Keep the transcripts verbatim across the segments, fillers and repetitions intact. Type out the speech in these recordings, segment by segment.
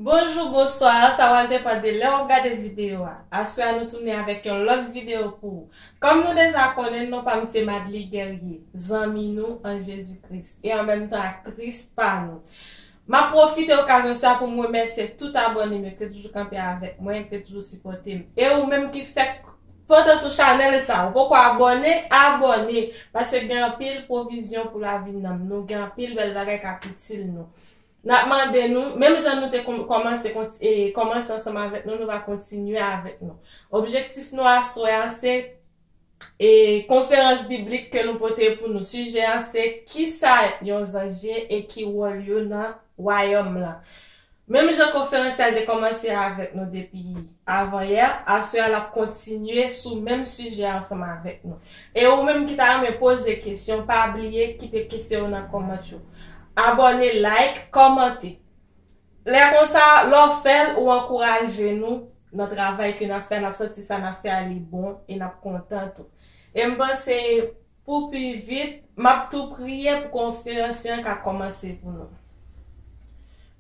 Bonjou, bonswa, sa pral depann de lè w ap gade videyo a. Aswè a nou tounen avèk yon lòt videyo pou ou. Kòm nou deja konnen, non pa m se Madly Guerrier, zanmi nou an Jezi Kris, e an menm tan aktris pa nou. M ap pwofite okazyon sa pou m remèsye tout abòne m yo ki te toujou kanpe avèk mwen, ki te toujou sipòte m. E ou menm ki fèk pantan sou chanèl sa, ou poko abòne, abòne, paske gen anpil pwovizyon pou lavi nanm nou, gen anpil bèl bagay k ap itil nou. N ap mande nou, menm jan nou te kon- kòmanse konti- e, kòmanse ansanm avèk nou, nou va kontinye avèk nou. Objektif nou aswè a se e konferans biblik ke nou pote pou nou. Sijè a se kisa yon zanj ye e ki wòl yo nan wayòm lan. Menm jan konferans la te kòmanse avèk nou depi avanyè, aswè a l ap kontinye sou menm sijè a ansanm avèk nou. E ou menm ki ta renmen poze kesyon, pa bliye kite kesyon w nan kòmant yo. Abòne, like, kòmante. Lè konsa, lè w fè l, ou ankouraje nou nan travay ke n ap fè, n ap santi sa n ap fè a li bon e n ap kontan tou. E m panse pou pi vit, m ap tou priye pou konferans lan ka kòmanse pou nou.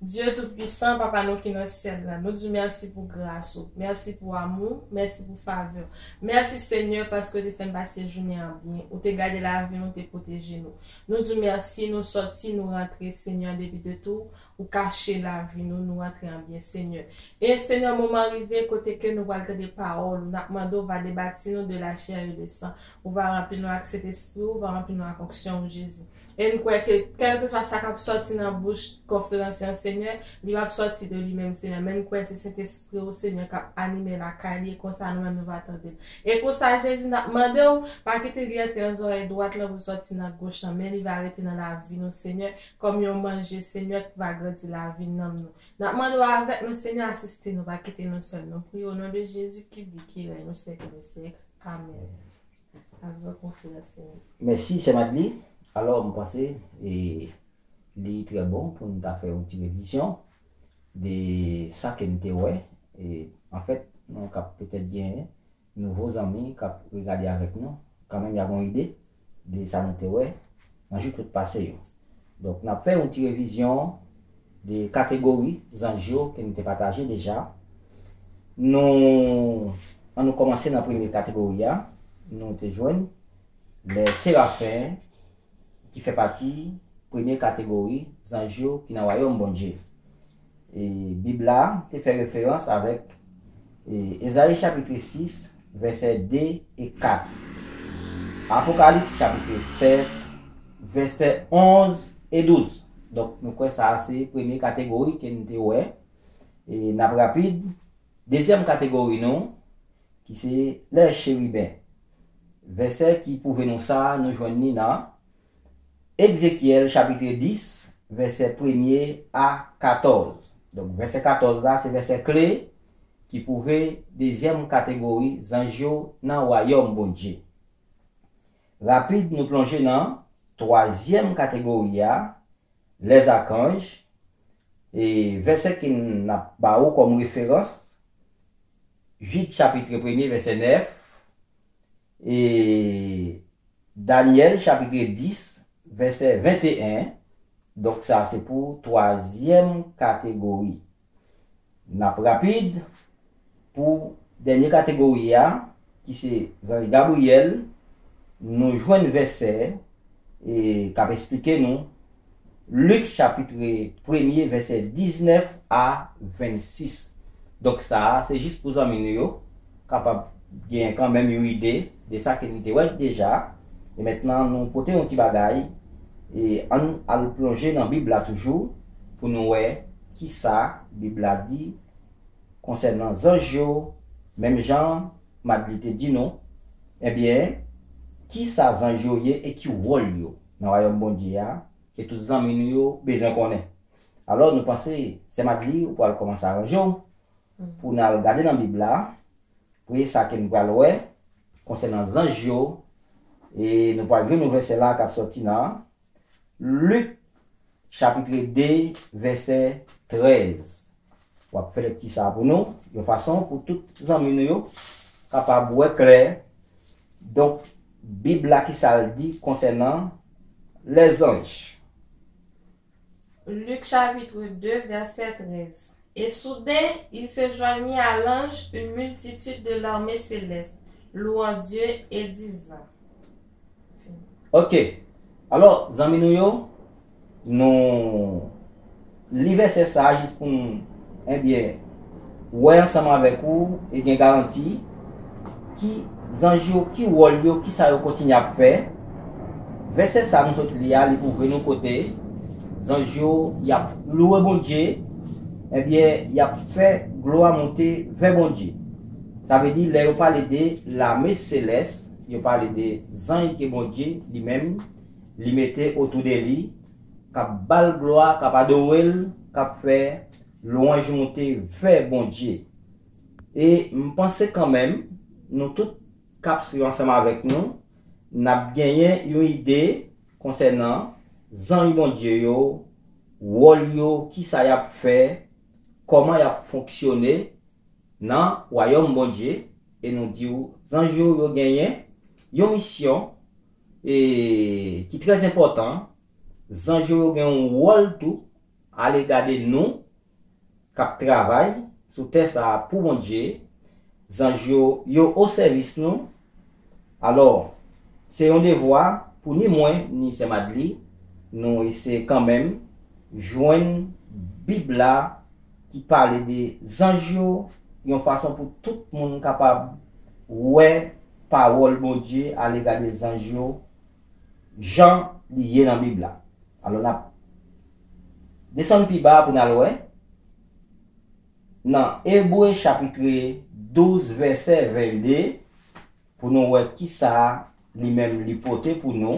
Dye Toupisan, Papa nou ki nan syèl la, nou di w mèsi pou gras ou, mèsi pou amou, mèsi pou favè w. Mèsi Senyè paske w te fè n pase jounen an byen, ou te gade lavi nou, ou te pwoteje nou. Nou di w mèsi, nou sòti, nou rantre, Senyè, depi de tou, ou kache lavi nou, nou rantre an byen, Senyè. E Senyè, moman rive kote ke nou pral tande pawòl ou, n ap mande w va debati nou de la chair et le sang. Ou va ranpli nou ak Sentespri ou, ou va ranpli nou ak onksyon ou, Jezi. E n kwè ke kèlkeswa sa k ap sòti nan bouch konferans lan, Senyè, li p ap sòti de li menm, Senyè, men n kwè se Sentespri ou, Senyè, k ap anime lakay li, e konsa nou menm nou va tande l. E konsa, Jezi, n ap mande w, pa kite li antre nan zòrèy dwat lan pou sòti nan goch lan, men li va rete nan lavi nou, Senyè, kòm yon manje, Senyè, ki va grandi lavi nanm nou. N ap mande w avèk nou, Senyè, asiste nou, pa kite nou sèl. Nou priye o non de Jezi ki viv, ki rèy nan syèk dè syèk. Amèn. Avèk konferans, Senyè. Mèsi, sè Madly. Alò, m panse, e, li trè bon pou n ta fè yon ti revizyon de sa ke n te wè. E, anfèt, nou ka petèt gen nouvo zanmi k ap regade avèk nou, kanmenm y ap gen yon ide de sa nou te wè nan jou k sot pase yo. Donk, n ap fè yon ti revizyon de kategori zanj yo ke nou te pataje deja. Nou, ann nou kòmanse nan premye kategori a. Nou te jwenn lè serafen ki fè pati premye kategori zanj yo ki nan wayòm Bondye. E Bib la te fè referans avèk, e, Ezayi chapit sis, vèsè de e kat. Apokalips chapit sèt, vèsè onz e douz. Donk, nou kwè sa a se premye kategori ke n te wè. E n ap rapid. Dezyèm kategori nou, ki se lè cheriben. Vèsè ki pwouve nou sa, nou jwenn li nan Ezekyèl chapit dis, vèsè premye a katòz. Donk, vèsè katòz la, se vèsè kle ki pwouve dezyèm kategori zanj yo nan wayòm Bondye. Rapid, nou plonje nan twazyèm kategori a, lèzakanj, e vèsè ke n ap ba ou kòm referans, Jid chapit premye, vèsè nèf, e Danyèl chapit dis, vèsè venteyen. Donk, sa se pou twazyèm kategori. N ap rapid pou dènye kategori a, ki se zanj Gabriyèl. Nou jwenn vèsè, e, k ap esplike nou Lik chapit premye, vèsè diznèf a vennsis. Donk, sa a, se jis pou zanmi nou yo kapab gen kanmenm yon ide de sa ke nou te wè deja. E mentnan, nou pote yon ti bagay, e ann al plonje nan Bib la toujou pou nou wè kisa Bib la di konsènan zanj yo, menm jan Madly te di nou. Ebyen, kisa zanj yo ye e ki wòl yo nan wayòm Bondye a, ke tout zanmi nou yo bezwen konnen. Alò, nou panse, sè Madly, ou pral kòmanse aranje w pou n al gade nan Bib la, premye sa ke n pral wè konsènan zanj yo, e nou pral jwenn yon vèsè la k ap sòti nan Lik, chapit de, vèsè trèz. W ap fè lekti sa a pou nou, yon fason pou tout zanmi nou yo kapab wè klè. Donk, Bib la, kisa l di konsènan lèzanj? Lik, chapit de, vèsè trèz. Et soudain, il se joignit à l'ange une multitude de l'armée céleste, louant Dieu et disant. Ok. Alò, zanmi nou yo, nou li vèsè sa a jis pou n, ebyen, wè ansanm avèk ou e gen garanti ki zanj yo, ki wòl yo, ki sa yo kontinye ap fè. Vèsè sa a nou sot li a, li pwouve nou kote zanj yo, y ap louwe Bondye, ebyen, y ap fè glwa monte vè Bondye. Sa vle di, lè yo pale de lame selès, yo pale de zanj ke Bondye, li menm, li mete otou de li, k ap ba l glwa, k ap adore l, k ap fè lwanj monte vè Bondye. E m panse kanmenm, nou tout k ap swiv ansanm avèk nou, n ap genyen yon ide konsènan zanj Bondye yo, wòl yo, kisa y ap fè, kòman y ap fonksyone nan wayòm Bondye. E nou di w, zanj yo, yo genyen yon misyon, e, ki trè enpòtan. Zanj yo, yo gen yon wòl tou, ale gade nou k ap travay sou tè sa a pou Bondye. Zanj yo, yo o sèvis nou. Alò, se yon devwa pou ni mwen, ni sè Madly, nou eseye kanmenm jwenn Bib la ki pale de zanj yo, yon fason pou tout moun kapab wè pawòl Bondye, ale gade zanj yo, jan li ye nan Bib la. Alò, n ap desann pi ba pou n al wè nan Ebre chapit douz, vèsè vennde, pou nou wè kisa li menm li pote pou nou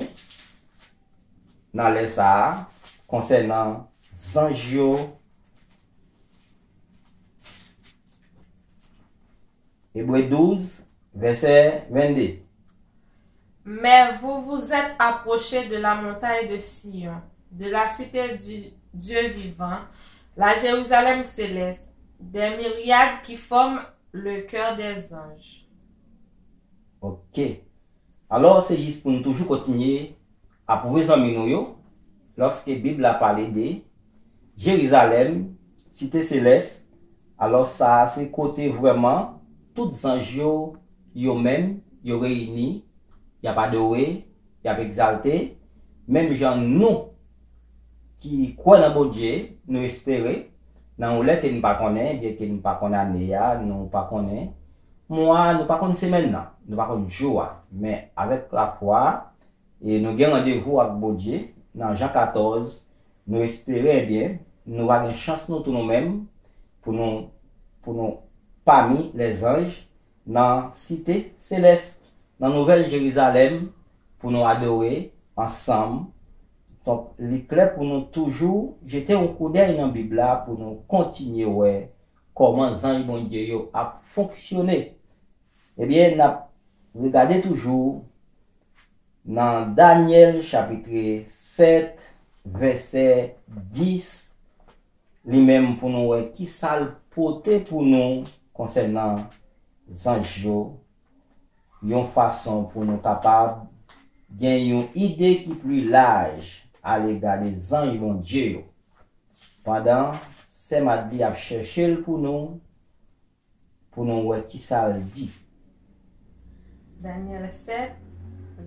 nan lè sa a, konsènan zanj yo. Ebre douz, vèsè vennde. Mais vous vous êtes approchés de la montagne de Sion, de la cité du Dieu vivant, la Jérusalem céleste, des myriades qui forment le chœur des anges. Ok. Alò, se jis pou n toujou kontinye apwouve zanmi nou yo, lòske Bib la pale de Jerizalèm, site selès, alò sa a se kote vrèman tout zanj yo, yo menm, yo reyini, y ap adore, y ap egzalte, menm jan nou ki kwè nan Bondye, nou espere, nan yon lè ke n pa konnen, byen ke n pa konn ane a, nou pa konnen mwa, nou pa konn semèn nan, nou pa konn jou a, men avèk lafwa, e nou gen randevou ak Bondye nan Jan katòz, nou espere, ebyen, nou va gen chans nou tou nou menm pou nou, pou nou pami lèzanj nan site selès, nan Nouvèl Jerizalèm, pou nou adore ansanm. Donk, li klè pou nou toujou jete yon koudèy nan Bib la pou nou kontinye wè kòman zanj Bondye yo ap fonksyone. Ebyen, n ap regade toujou nan Danyèl chapit sèt, vèsè dis, li menm pou nou wè kisa l pote pou nou konsènan zanj yo, yon fason pou nou kapab gen yon ide ki pli laj alega de zanj Bondye yo. Pandan sè Madly ap chèche l pou nou, pou nou wè kisa l di. Danyèl sèt,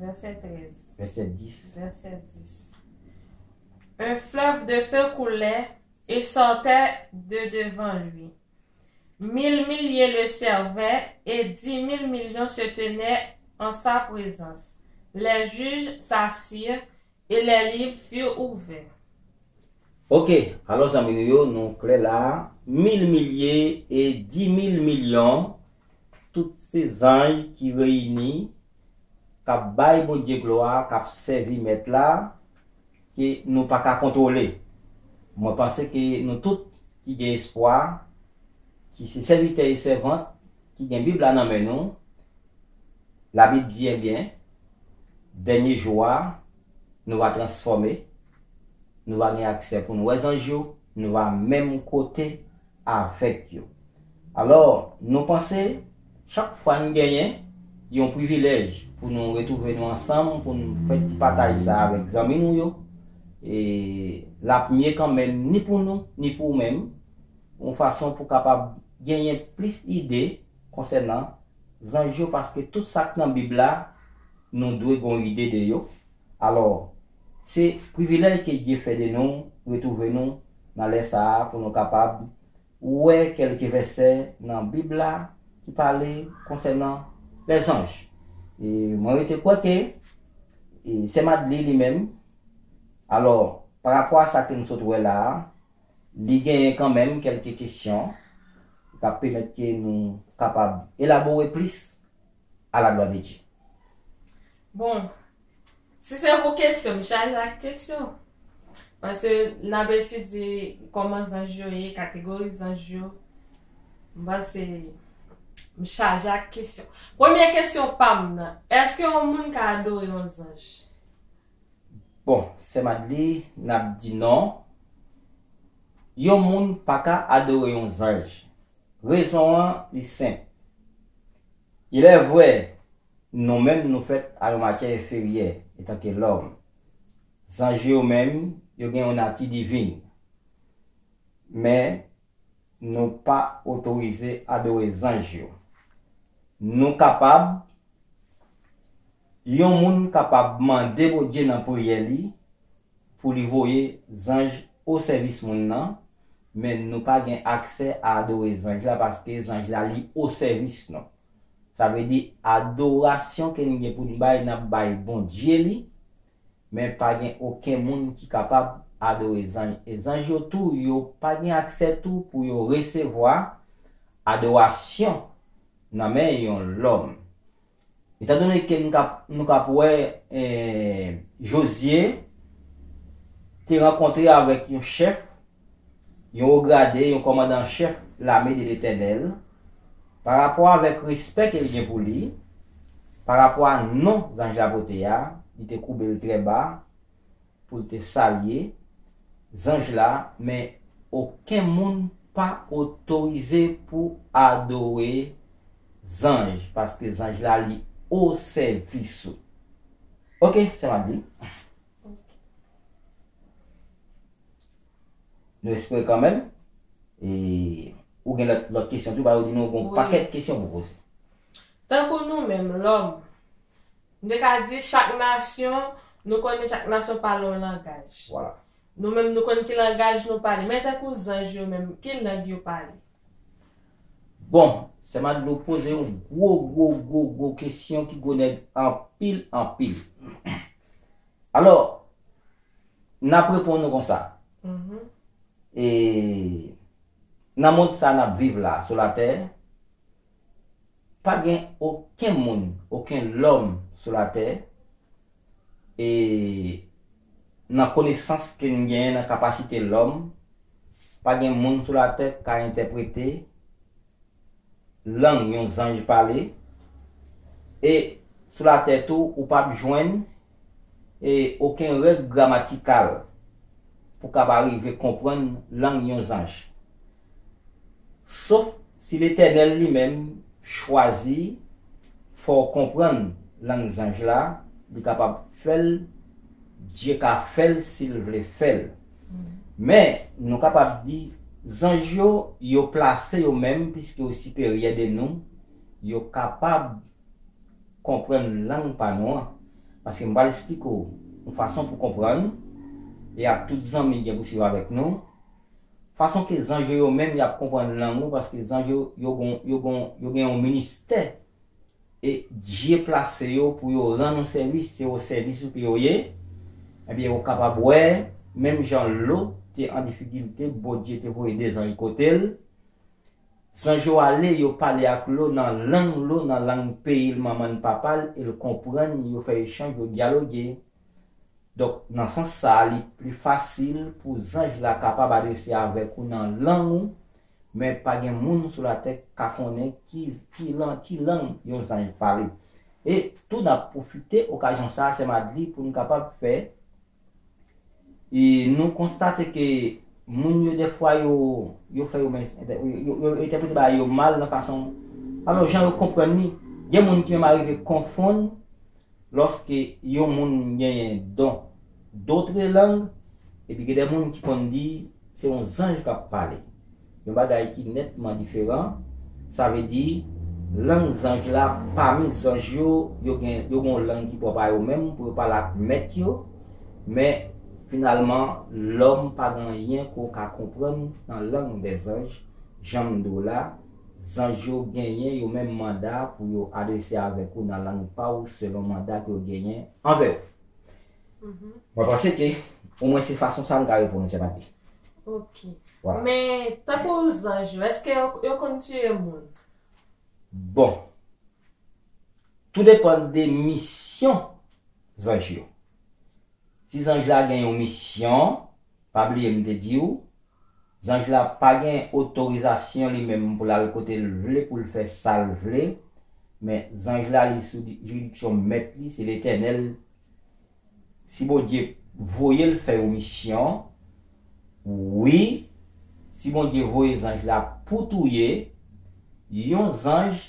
vèsè trèz. Vèsè dis. Vèsè dis. Un fleuve de feu coulait et sortait de devant lui. Mille milliers le servaient et dix mille millions se tenaient en sa présence. Les juges s'assirent et les livres furent ouverts. Ok, alò zanmi nou yo, nou klè la, mil milye e di mil milyon, tout se zanj ki reyini, k ap bay Bondye glwa, k ap sèvi Mèt la, ke nou pa ka kontwole. Mwen panse ke nou tout ki gen espwa, ki se sèvitè e sèvant, ki gen Bib la nan men nou, Labib di, ebyen, dènye jou a, nou va transfòme, nou va gen aksè pou n wè zanj yo, nou va menm kote avèk yo. Alò, nou panse, chak fwa n genyen yon privilèj pou nou retwouve nou ansanm, pou n fè ti pataj sa avèk zanmi nou yo, e l ap mye kanmenm ni pou nou, ni pou ou menm, yon fason pou kapab genyen plis ide konsènan zanj yo, paske tout sa k nan Bib la, nou dwe gen yon ide de yo. Alò, se privilèj ke Dye fè de nou retwouve nou nan lè sa a pou nou kapab wè kèlke vèsè nan Bib la ki pale konsènan lèzanj. E mwen rete kwè ke e, Sè Madly li menm, alò, pa rapò a sa ke n sot wè la a, li genyen kanmenm kèlke kesyon k ap pèmèt ke nou kapab elabore plis à la gloire de Dieu. Bon, si se pou kesyon, m chaje ak kesyon. Paske n ap etidye kòman zanj yo ye, kategori zanj yo. M panse m chaje ak kesyon. Premye kesyon pa m nan, èske yon moun ka adore yon zanj? Bon, Sè Madly, n ap di non. Yon moun pa ka adore yon zanj. Rezon an, li senp. Il est vrai, nou menm nou fèt a yon matyè enferyè, etanke lòm. Zanj yo menm, yo gen yon nati divin. Men, nou pa otorize adore zanj yo. Nou kapab, yon moun kapab mande Bondye nan priyè li pou li voye zanj o sèvis moun nan, men nou pa gen aksè a adore zanj la paske zanj la li o sèvis nou. Sa vle di adorasyon ke n gen pou n bay, n ap bay Bondye li, men pa gen okenn moun ki kapab adore zanj. E zanj yo tou, yo pa gen aksè tou pou yo resevwa adorasyon nan men yon lòm. Etandone ke nou ka, nou ka wè eh, Jozye te rankontre avèk yon chèf, yon wo grade, yon kòmandan an chèf lame de Letènèl, parapò avèk respè ke l gen pou li, parapò a non zanj la pote a, li te koube l trè ba pou l te salye zanj la, men okenn moun pa otorize pou adore zanj, paske zanj la li o sèvis ou. Ok, Sè Madly. Nou espere kanmenm. E ou gen lòt, lòt kesyon tou, ba yo di nou gen yon pakèt kesyon pou poze. Tankou nou menm, lòm, m te ka di chak nasyon, nou konnen chak nasyon pale yon langaj. Vwala. Nou menm, nou konn ki langaj nou pale. Men tankou zanj yo menm, ki lang yo pale? Bon, Sè Madly poze yon gwo, gwo, gwo, gwo kesyon ki gwo nèg anpil, anpil. Alò, n ap reponn ou konsa. E nan mond sa n ap viv la, sou latè, pa gen okenn moun, okenn lòm sou latè, e nan konesans ke n genyen, nan kapasite lòm, pa gen moun sou latè k ka entèprete lang yon zanj pale. E sou latè tou, ou p ap jwenn e okenn règ gramatikal pou kapab rive konprann lang yon zanj. Sof si Letènèl li menm chwazi fè w konprann lang zanj la, li kapab fè l, Dye ka fè l si l vle fè l. Men, nou kapab di, zanj yo, yo plase yo menm, piske yo siperyè de nou, yo kapab konprann lang pa nou an. Paske m pral esplike w yon fason pou konprann, e ak tout zanmi ki gen pou swiv avèk nou, fason ke zanj yo yo menm y ap konprann lang ou, paske zanj yo, yo gon, yo gon, yo gen yon ministè, e Dye plase yo pou yo rann ou sèvis, se o sèvis ou ke yo ye, ebyen ou kapab wè, menm jan Lo te an difikilte, Bondye te voye de zanj kote l, zanj yo ale, yo pale ak Lo nan lang Lo, nan lang peyi l, manman l, papa l, e l konprann, yo fè echanj, yo dyaloge. Donk, nan sans sa a, li pli fasil pou zanj la kapab adrese avèk ou nan lang ou, men pa gen moun sou latè k ka konnen ki, ki lang, ki lang yon zanj pale. E tou n ap pwofite okazyon sa a, Sè Madly, pou n kapab fè E nou konstate ke moun yo dèfwa yo, yo fè yo men, yo, yo, yo entèprete bagay yo mal nan fason, alò jan yo konprann li, gen moun ki menm arive konfonn lòske yon moun genyen don dotre lang, epi gen de moun ki konn di se yon zanj k ap pale. Yon bagay ki nètman diferan. Sa vle di, lang zanj la, pami zanj yo, yo gen, yo gen yon lang ki pwòp a yo menm pou yo pale ak mèt yo. Men, finalman, lòm pa gen anyen ke w ka konprann nan lang dè zanj. Jan m di w la, zanj yo genyen yo menm manda pou yo adrese avèk ou nan lang pa w selon manda ke yo genyen anvè w. Mwen panse ke omwen se fason sa m ka reponn ou, sè Mately. Ok. Vwala. Men, tankou zanj yo, èske yo, yo konn tiye moun? Bon. Tou depann de misyon zanj yo. Si zanj la gen yon misyon, pa bliye m te di w, zanj la pa gen otorizasyon li menm pou l al kote l vle, pou l fè sa l vle, men zanj la li sou di-, jiridiksyon mèt li, se Letènèl. Si Bondye voye l fè yon misyon, wi, si Bondye voye zanj la pou touye, yon zanj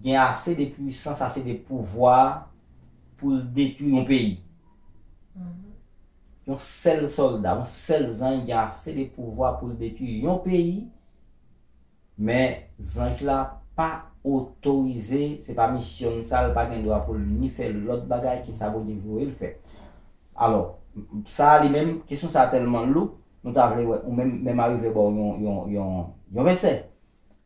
gen ase de pwisans, ase de pouvwa pou l detwi yon peyi. Yon sèl sòlda, yon sèl zanj gen ase de pouvwa pou l detwi yon peyi, men zanj la pa otorize, se pa misyon sa, l pa gen dwa pou l ni fè lòt bagay ke sa Bondye voye l fè. Alò, sa a li menm, kesyon sa a tèlman lou, nou ta vle wè, ou menm, menm arive ba w yon, yon, yon, yon vèsè.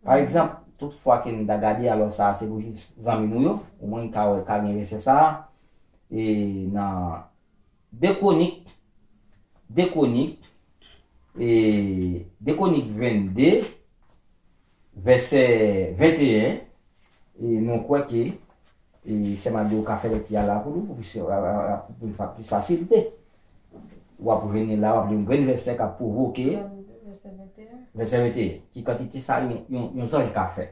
Pa egzanp, tout fwa ke n ta gade, alò sa a se pou jis zanmi nou yo, omwen n ka wè, ka gen vèsè sa a, e nan De Kwonik, De Kwonik, e, De Kwonik vennde, vèsè venteyen, e nou kwè ke, e, sè Mately ka fè lekti a la pou nou, pou plis, pou plis, plis fasilite. W ap vini la, w ap li yon grenn vèsè k ap pwouve ke, vennde, vèsè venteyen. Vèsè venteyen, ki kantite sa yon, yon, yon zanj ka fè.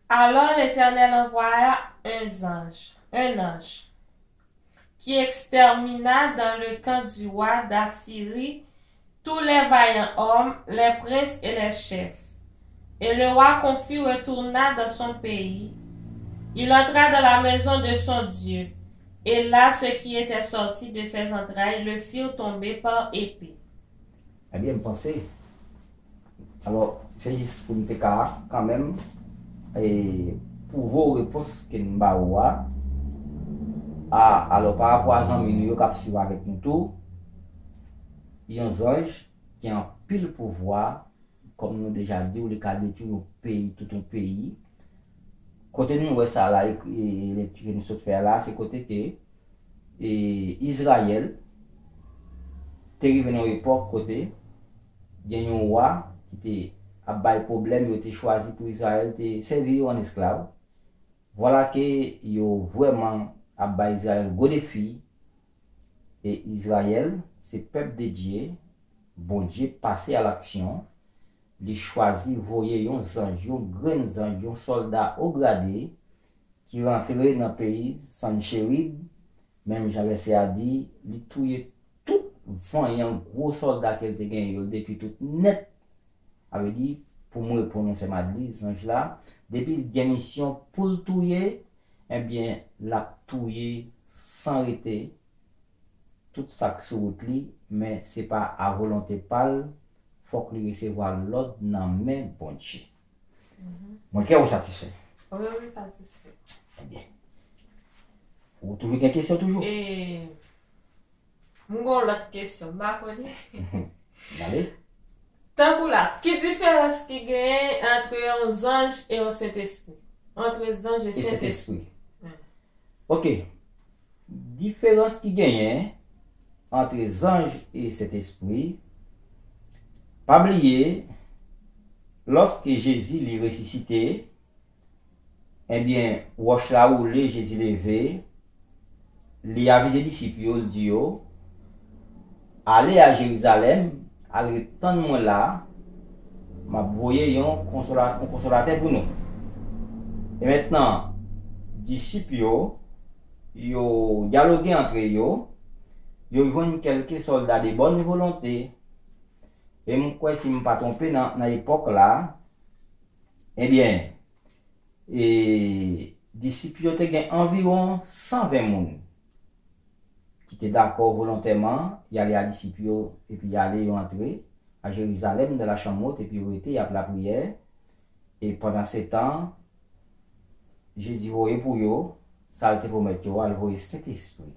Alors l'Éternel envoya un ange, un ange, qui extermina dans le camp du roi d'Assyrie tous les vaillants hommes, les princes et les chefs. Et le roi confus retourna dans son pays. Il entra dans la maison de son Dieu, et là ceux qui étaient sortis de ses entrailles le firent tomber par épée. Ebyen, m panse, alò, se jis pou m te ka, kanmenm, e, pwouve w repons ke m ba ou a. A, alò, pa rapò a zanmi nou yo k ap swiv avèk nou tou, yon zanj gen anpil pouvwa, kòm nou deja di w, li ka detwi yon peyi, tout yon peyi. Kote nou wè sa la, e, e, lekti ke nou sot fè a la, se kote ke, e, Izrayèl te rive nan yon epòk kote gen yon wa ki te ap bay pwoblèm, yo te chwazi pou Izrayèl te sèvi yo an esklav. Vwala ke yo vrèman ap bay Izrayèl gwo defi, e Izrayèl se pèp de Dye, Bondye pase a laksyon, li chwazi voye yon zanj, yon grenn zanj, yon sòlda o grade, ki rantre nan peyi Sancherib, menm jan vèsè a di, li touye tout vanyan gwo sòlda ke l te genyen yo, l detwi tout nèt. Sa vle di, pou m reponn ou, sè Madly, zanj la, depi l gen misyon pou l touye, ebyen, l ap touye san rete tout sa k sou wout li, men se pa a volonte pa l, fòk li resevwa lòd nan men Bondye. Mwen kwè ou satisfè. Wi, wi, satisfè. Ebyen. Ou toujou gen kesyon toujou? E, m gon lòt kesyon, m pa konnen. Gade. Tankou la, ki diferans ki genyen antre yon zanj e yon Sentespri? Antre zanj e Sentespri. Sentespri. Ok. Diferans ki genyen antre zanj e Sentespri, pa bliye, lòske Jezi li resisite, ebyen, wòch la woule, Jezi leve, li avize disip yo, l di yo, ale a Jerizalèm, al ret tann mwen la, m ap voye yon konsola-, yon konsolatè pou nou. E mentnan, disip yo, yo dyaloge antre yo, yo jwenn kèlke sòlda de bòn volonte, e m kwè si m pa twonpe nan, nan epòk la, ebyen, e disip yo te gen anviwon san ven moun ki te dakò volontèman, y ale a disip yo, epi y ale, yo antre. à Jérusalem, dans la chambre haute, epi yo rete, y ap lapriyè. E pandan se tan, Jezi voye pou yo, sa l te pwomèt yo a, l voye Sentespri.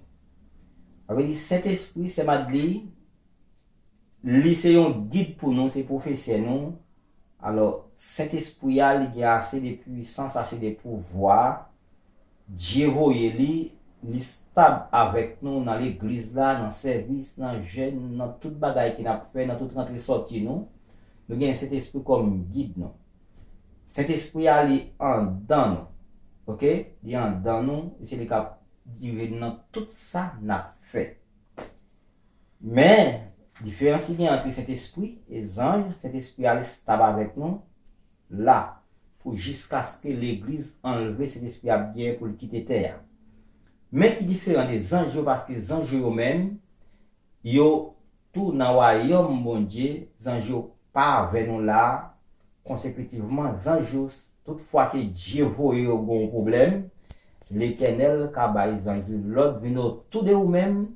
Sa vle di, Sentespri, Sè Madli, li se yon gid pou nou, se pwofesè nou. Alò, Sentespri a, li gen ase de pwisans, ase de pouvwa. Dye voye li, li stab avèk nou nan legliz la, nan sèvis, nan jèn, nan tout bagay ke n ap fè, nan tout rantre sòti nou. Nou gen Sentespri kòm gid nou. Sentespri a, li andan nou. Oke? Li andan nou, e se li k ap dirije nou nan tout sa n ap fè. Men, diferans ki gen ant Sentespri e zanj, Sentespri a, li stab avèk nou la, pou jiskaske legliz anlve, Sentespri ap gen pou l kite tè a. Men ki diferan de zanj yo, paske zanj yo, yo menm, yo tou nan wayòm Bondye, zanj yo pa avè nou la, konsekitivman, zanj yo, tout fwa ke Dye voye yo gen yon pwoblèm, Letènèl ka bay zanj li lòd vin otou de ou menm,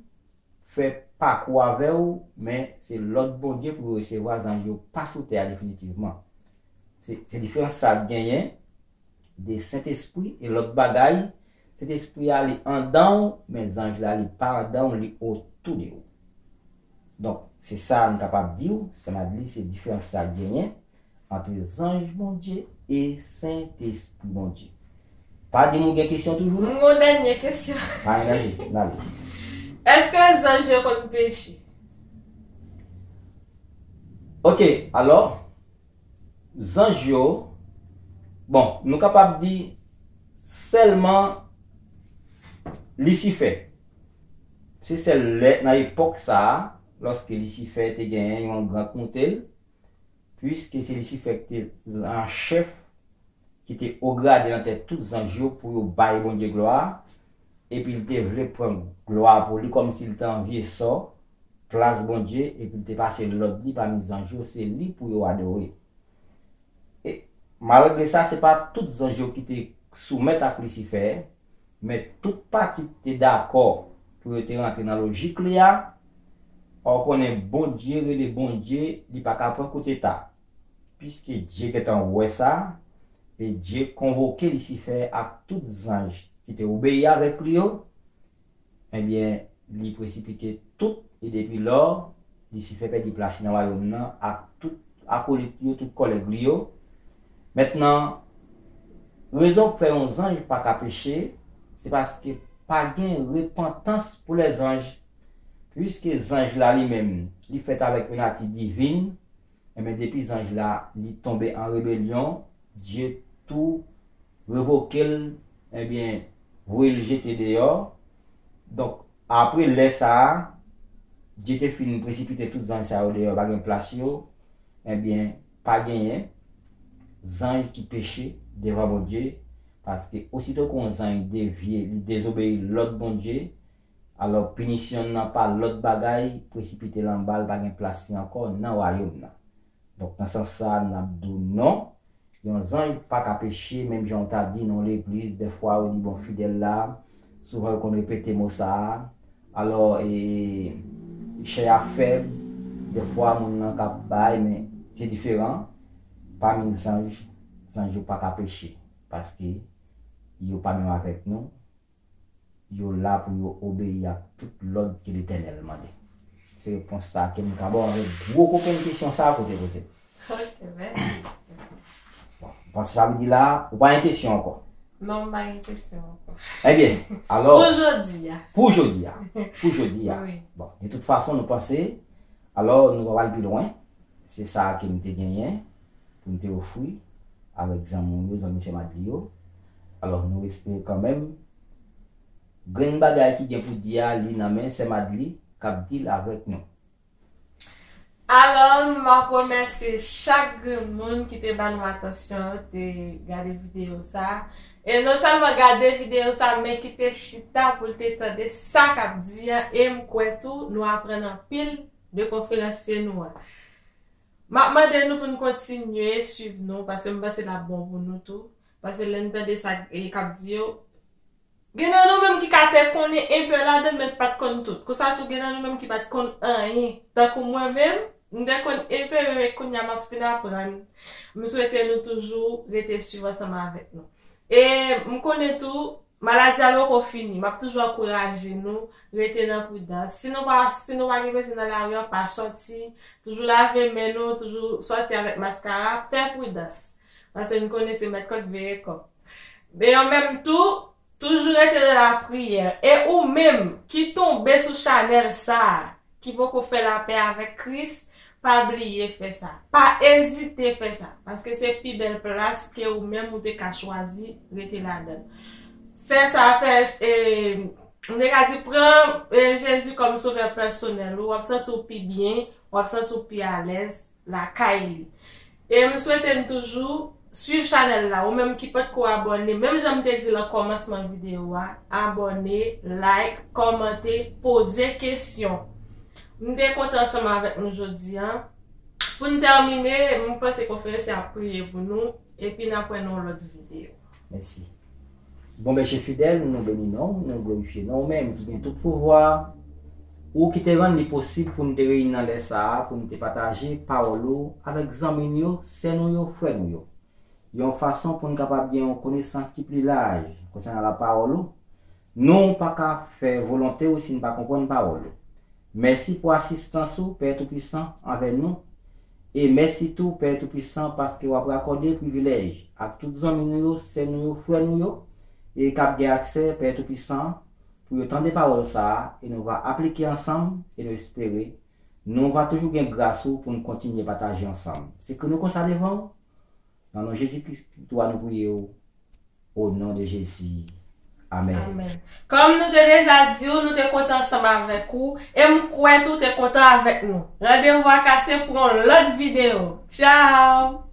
fè pakou avè w, men se lòd Bondye pou yo resevwa, zanj yo pa sou tè a definitivman. Se, se diferans sa k genyen de Sentespri e lòt bagay. Sentespri a, li andan w, men zanj la, li pa andan w, li otou de w. Donk, se sa n kapab di w, Sè Madli, se diferans sa k genyen ant zanj Bondye e Sentespri Bondye. Pa di m ou gen kesyon toujou, non? M gon dènye kesyon. Pa gen danje, n ale. Èske zanj yo konn peche? Oke, alò, zanj yo, bon, nou kapab di sèlman Lisifè. Se sèl lè nan epòk sa a, lòske Lisifè te genyen yon gran k moute l, piske se Lisifè ki te an chèf, ki te o grade nan tèt tout zanj yo pou yo bay Bondye glwa, epi l te vle pran glwa pou li kòmsi l te anvye sò, plas Bondye, epi l te pase lòd li pami zanj yo, se li pou yo adore. E malgre sa, se pa tout zanj yo ki te soumèt ak Lisifè, men tout pati ki te dakò pou yo te rantre nan lojik li a, ou konnen Bondye rele Bondye, li pa ka pran kout eta. Piske Dye gentan wè sa, e Dye konvoke Lisifè ak tout zanj ki te obeyi avèk li yo, ebyen, li presipite tout, e depi lò, Lisifè pèdi plas li nan wayòm nan ak tout akolit li yo, tout kòlèg li yo. Mentnan, rezon k fè yon zanj pa ka peche, se paske pa gen repantans pou lèzanj. Piske zanj la li menm, li fèt avèk yon nati divin, enben, depi zanj la, li tonbe an rebelyon, Dye tou revoke l, enben, voye l jete deyò. Donk, apre lè sa a, Dye te fin presipite tout zanj sa yo deyò, pa gen plas yo, enben, pa genyen zanj ki peche devan Bondye, paske osito ke yon zanj devye, li dezobeyi lòd Bondye, alò pinisyon nan pa lòt bagay, presipite l anba l, pa gen plas li ankò nan wayòm nan. Donk, nan sans sa a, n ap di w non, yon zanj pa ka peche, menm jan w ta di nan yon legliz, dèfwa yo di, bon, fidèl la, souvan yo konn repete mo sa a, alò, e, chè a fèb, dèfwa moun nan ka bay, men se diferan, pami zanj, zanj yo pa ka peche, paske yo pa menm avèk nou, yo la pou yo obeyi ak tout lòd ke Letènèl mande. Se repons sa a ke m ka ba w avèk gwo kokenn kesyon sa a ke w te poze m. Ok, mèsi. Bon, m panse sa vle di la, ou pa gen kesyon ankò. Non, m pa gen kesyon ankò. Ebyen, alò, pou jodi a. Pou jodi a. Pou jodi a. Wi. Bon, de tout fason, nou panse, alò, nou pa pral pi lwen. Se sa ke m te genyen pou m te ofri avèk zanmi w yo, zanmi Sè Madli yo. Alò, nou espere kanmenm grenn bagay ki gen pou di a, li nan men Sè Madli k ap di l avèk nou. Alò, m ap remèsye chak grenn moun ki te ba nou atansyon, te gade videyo sa a. E non sèlman gade videyo sa a, men ki te chita pou l te tande sa k ap di a. E m kwè tou, nou aprann anpil de konferansye nou an. M ap mande nou pou n kontinye swiv nou, paske m panse l ap bon pou nou tou. Paske lè n tande sa, e, k ap di yo, gen nan nou menm ki ka te konnen enpe ladan, men pa t konn tout. Konsa tou, gen nan nou menm ki pa t konn anyen. Tankou mwen menm, M te konn enpe, men kounye a m ap fin aprann. M swete nou toujou rete swiv ansanm avèk nou. E m konnen tou, maladi a poko fini. M ap toujou ankouraje nou, rete nan pridans. Si nou pa, si nou pa gen bezwen nan lari a, pa sòti. Toujou lave men nou, toujou sòti avèk maskara. Fè pridans. Paske nou konnen se mèt kòk veye kòk. Men an menm tou, toujou rete nan lapriyè. E ou menm ki tonbe sou chanèl sa a, ki poko fè lapè avèk Kris, pa bliye fè sa. Pa ezite fè sa. Paske se pi bèl plas ke ou menm ou te ka chwazi rete ladan l. Fè sa, fè, e, m te ka di, pran, e, Jezi kòm sovè pèsonèl ou, w ap santi w pi byen, w ap santi w pi alèz lakay li. E m swete n toujou swiv chanèl la. Ou menm ki potko abòne, menm jan m te di nan kòmansman videyo a, abòne, like, kòmante, poze kesyon. M te kontan ansanm avèk nou jodi a. Pou n tèmine, m panse konferans ap priye pou nou, epi n ap wè nan yon lòt videyo. Mèsi. Bon, Bèche fidèl, nou beni non w, nou glorifye non w menm ki gen tout pouvwa, ou ki te rann li posib pou n te reyini nan lè sa a, pou n te pataje pawòl ou avèk zanmi n yo, sè nou yo, frè nou yo. Yon fason pou n kapab gen yon konesans ki pli laj konsènan lapawòl ou. Nou pa ka fè volonte w si n pa konprann pawòl ou. Mèsi pou asistans ou, Pè Toupisan, anvè nou. E mèsi tou, Pè Toupisan, paske w ap akòde privilèj ak tout zanmi nou yo, sè nou yo, frè nou yo, e k ap gen aksè, Pè Toupisan, pou yo tande pawòl sa a, e nou va aplike ansanm, e nou espere nou va toujou gen gras ou pou n kontinye pataje ansanm. Se ke nou konsa devan w, nan non Jezi Kris, Pitit ou a, nou priye w. O non de Jezi. Amèn. Amèn. Kòm nou te deja di w, nou te kontan ansanm avèk ou, e m kwè tou te kontan avèk nou. Randevou a kase pou yon lòt videyo. Tchao!